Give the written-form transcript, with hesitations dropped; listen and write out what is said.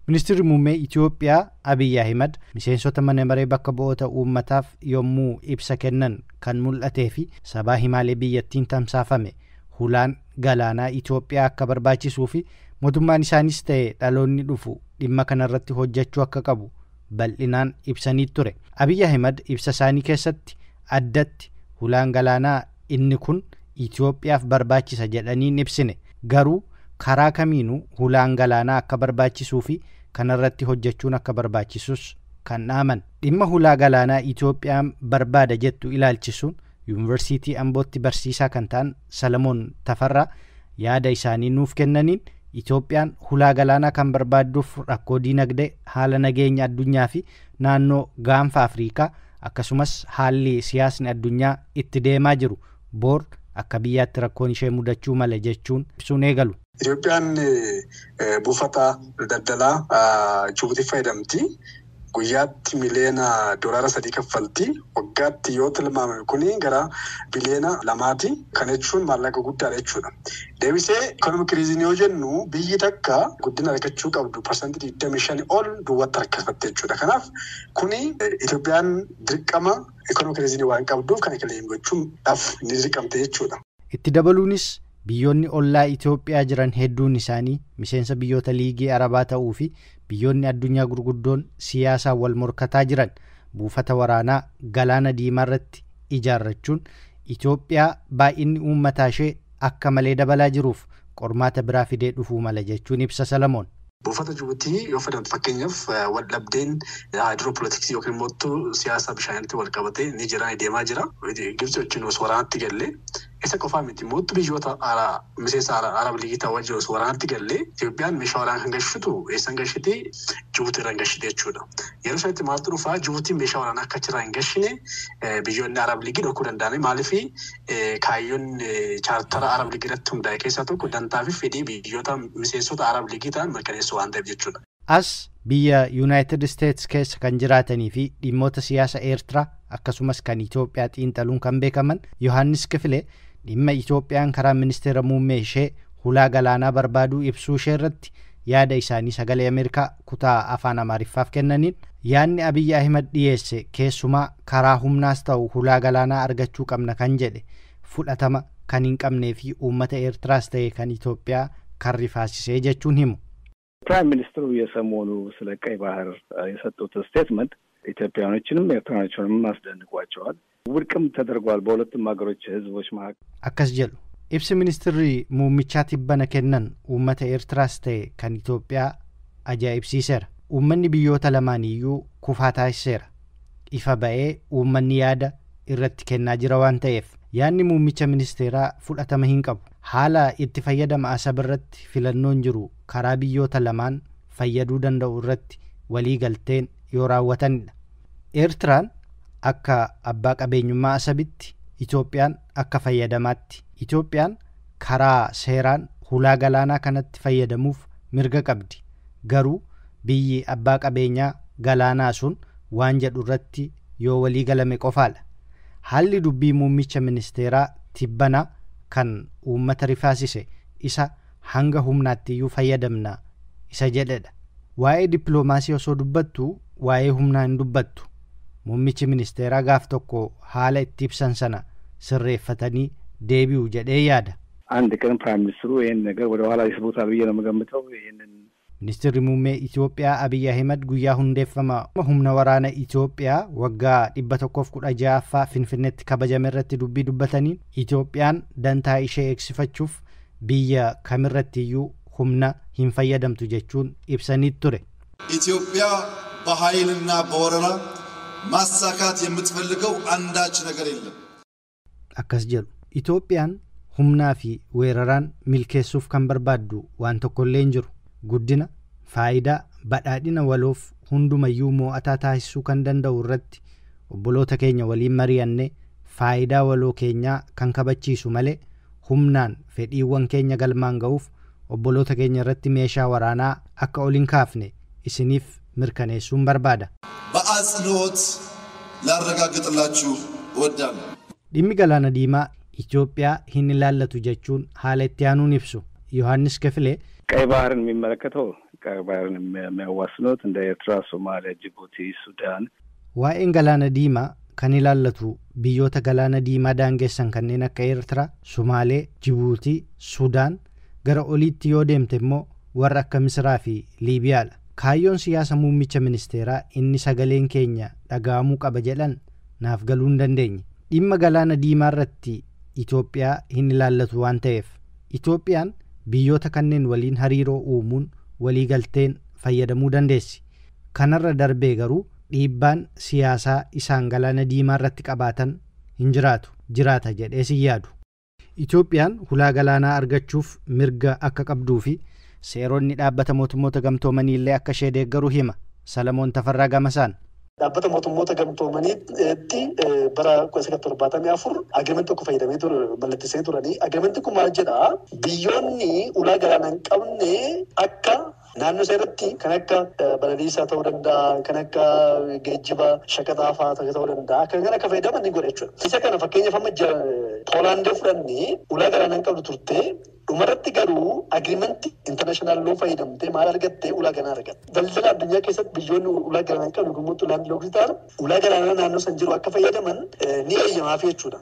Ministeerri muummee Itoophiyaa Abiyyi Ahimad miseensota mana maree bakka bu'oota uummataaf yommuu ibsa kennan kan mul'atee fi sabaa himaalee biyyattiin tamsaafame hulaan galaanaa Itoophiyaa akka barbaachisuu fi mootummaan isaanis ta'e dhaloonni dhufu dhimma kanarratti hojjechuu akka qabu bal'inaan ibsanii ture. Abiyyi Ahimad ibsa isaanii keessatti addatti hulaan galaanaa inni kun Itoophiyaaf barbaachisa jedhanii hin ibsine, garuu karaa kamiinuu hulaan galaanaa akka barbaachisuu fi kanarratti hojjechuun akka barbaachisus kan dhaaman. Dhimma hulaa galaanaa Itoophiyaan barbaada jettu ilaalchisuun Yuunivarsiitii Ambootti barsiisaa kan ta'an Salamoon Tafarraa yaada isaanii nuuf kennaniin Itoophiyaan hulaa galaanaa kan barbaadduuf rakkoo diinagdee, haala nageenya addunyaa fi naannoo gaanfa Afriikaa akkasumas haalli siyaasni addunyaa itti deemaa jiru boor akka biyyaatti rakkoon ishee mudachuu mala jechuun ibsuun eegalu. Itoophiyaan buufata daldalaa Jibuutii fayyadamti. Guyyaatti miliyoona $3 kaffalti. Waggaatti yoo tilmaamame kuni gara biliyoona 2ti. Kana jechuun maallaqa guddaadha jechuudha. Deebisee economic reason yoo jennu, biyyi takka guddina argachuu qabdu 25% ol duwwaatti harkifatte jechuudha. Kanaaf kuni Itoophiyaan dirqama economic reason waan qabduuf kana claim gochuudhaaf ni dirqamte jechuudha. Itti dabaluunis biyyoonni ollaa Itoophiyaa jiran hedduun isaanii miseensa biyyoota Liigii Arabaa ta'uu fi biyyoonni addunyaa gurguddoon siyaasaan wal morkataa jiran buufata waraanaa galaana diimaa irratti ijaarrachuun Itoophiyaa baay'inni uummataa ishee akka malee dabalaa jiruuf qormaata biraa fidee dhufuu mala jechuun ibsa Salamoon. Buufata Jibuutii yoo fedhan, fakkeenyaaf wal dhabdeen hydropolitics yookiin immoo siyaasa bishaanitti wal qabatee ni jira, ni deemaa jira. Gibxi wajjin osoo waraanatti galle, isa qofaa miti, mootu biyyoota miseensa Arab League ta'an wajjin osoo waraanatti galle, Itoophiyaan meeshaa waraanaa kan gashitu eessan gashiti? Jibuutii irraa gashite jechuudha. Yeroo sanatti maaltu dhufaa? Jibuutiin meeshaa waraanaa akka achirraa hin gashine biyyoonni Arab League dhorkuu danda'ani. Maaliif? Kaayyoon chaartara Arab League irratti hundaa'e keessaa tokko dantaa fi fedhii biyyoota miseensota Arab League ta'an mirkaneessuu waan ta'eef jechuudha. As biyya Yuunaayitid Isteets keessa kan jiraatanii fi dhimmoota siyaasa Eertiraa akkasumas kan Itoophiyaa xiinxaluun kan beekaman Yohaannis Kifilee dhimma Itoophiyaan karaa ministeera muummee ishee hulaa galaanaa barbaaduu ibsuu ishee irratti yaada isaanii Sagalee Ameerikaa kutaa Afaan Amaariffaaf kennaniin, yaadni Abiyyi Ahimad dhiyeesse, keessumaa karaa humnaas ta'u hulaa galaanaa argachuu qabna kan jedhe, fudhatama kan hin qabnee fi uummata Eertiraas ta'e kan Itoophiyaa kan rifaasisee jechuun himu. Prime ሚኒስትሩ የሰሞኑ ስለ ቀይ ባህር የሰጡት statement ኢትዮጵያኖችንም ኤርትራኖችንም አስደንቋቸዋል። ውድቅም ተደርጓል በሁለቱም ሀገሮች ሕዝቦች መካከል። Akkas jedhu: ibsi ministirri muummichaa tibbana kennan uummata Eertiraas ta'e kan Itoophiyaa ajaa'ibsiiseera. Uummanni biyyoota lamaaniyyuu kufaa taasiseera. Ifa ba'ee uummanni yaada irratti kennaa jira waan ta'eef yaadni muummicha ministeeraa fudhatama hin qabu. Haala itti fayyadama Asab irratti filannoon jiru karaa biyyoota lamaan fayyaduu danda'u irratti walii galteen yoo raawwatanidha. Eertiraan akka abbaa qabeenyummaa Asabitti, Itoophiyaan akka fayyadamaatti. Itoophiyaan karaa seeraan hulaa galaanaa kanatti fayyadamuuf mirga qabdi. Garuu biyyi abbaa qabeenyaa galaanaa sun waan jedhu irratti yoo walii galame qofaadha. Haalli dubbii muummicha ministeeraa tibbanaa kan uummata rifaasise isa hanga humnaatti iyyuu fayyadamna isa jedhedha. Waa'ee dippiloomaasii osoo dubbattu waa'ee humnaa hin dubbattu. Muummichi ministeeraa gaaf tokko haala itti ibsan sana sirreeffatanii deebi'u jedhee yaada. አንድ ቀን prime ሚኒስትሩ ይህን ነገር ወደ ኋላ ይስቡታል ብዬ ነው የምገምተው። ይህንን Ministeerri muummee Itoophiyaa Abiyyi Ahimad guyyaa hundeeffama humna waraana Itoophiyaa waggaa 116ffaa Finfinneetti kabajame irratti dubbii dubbataniin, Itoophiyaan dantaa ishee eegsifachuuf biyya kamirratti iyyuu humna hin fayyadamtu jechuun ibsanii ture. ኢትዮጵያ በኃይልና በወረራ ማሳካት የምትፈልገው አንዳች ነገር የለም። Akkas jedhu: Itoophiyaan humnaa fi weeraraan milkeessuuf kan barbaaddu waan tokkollee hin jiru. Guddina, faayidaa, badhaadhina waloof hundumayyuu mo'ataa taasisuu kan danda'u irratti obboloota keenya waliin mari'annee faayidaa waloo keenyaa kan kabachiisu malee, humnaan fedhiiwwan keenya galmaan ga'uuf obboloota keenya irratti meeshaa waraanaa akka ol hin kaafne isiniif mirkaneessuun barbaada. በአጽንኦት ላረጋግጥላችሁ እወዳለሁ። Dhimmi galaana diimaa Itoophiyaa hin ilaallatu jechuun haala itti aanuun ibsu. Yohaannis Kifilee ቀይ ባህርን የሚመለከተው ቀይ ባህርን የሚያዋስኑት እንደ ኤርትራ፣ ሶማሊያ፣ ጅቡቲ፣ ሱዳን። Waa'een Galaana Diimaa kan ilaallatu biyyoota Galaana Diimaa daangessan kanneen akka Eertiraa, Sumaalee, Jibuutii, Sudaan, gara oliitti yoo deemte immoo warra akka Misiraa fi Liibiyaadha. Kaayyoon siyaasa muummicha ministeeraa inni sagaleen keenya dhaga'amuu qaba jedhan naaf galuu hin dandeenye. Dhimma Galaana Diimaa irratti Itoophiyaa hin ilaallatu waan ta'eef, Itoophiyaan biyyoota kanneen waliin hariiroo uumuun walii galteen fayyadamuu dandeessi. Kanarra darbee garuu dhiibbaan siyaasaa isaan Galaana Diimaa irratti qabaatan hin jiraatu, jiraata jedhee sin yaadu. Itoophiyaan hulaa galaanaa argachuuf mirga akka qabduu fi seeronni Dhaabbata Mootummoota Gamtoomanii illee akka ishee deeggaru hima Salamoon Tafarraa Gamasaan. Dhaabbata Mootummoota Gamtoomaniitti bara 1974 agreement tokko fayyadamee ture, mallatteessanii turanii. Agreementiin kun maal jedhaa? Biyyoonni ulaa galaanaa hin qabne akka naannoo isaa irratti kan akka balaliisaa ta'uu danda'a, kan akka geejjiba shaqaxaa fa'aa ta'uu danda'a, kan kana akka fayyadaman ni godha jechuudha. Isa kana fakkeenyaaf amma Poolaandii fudhannee, ulaa galaanaa hin qabdu turte. Dhumarratti garuu agreement international law fayyadamtee maal argatte? Ulaa galaanaa argatte. Daldala addunyaa keessatti biyyoonni ulaa galaanaa hin qabne, gummuutti land locked ta'an, ulaa galaanaa naannoo san jiru akka fayyadaman ni eeyyamaaf jechuudha.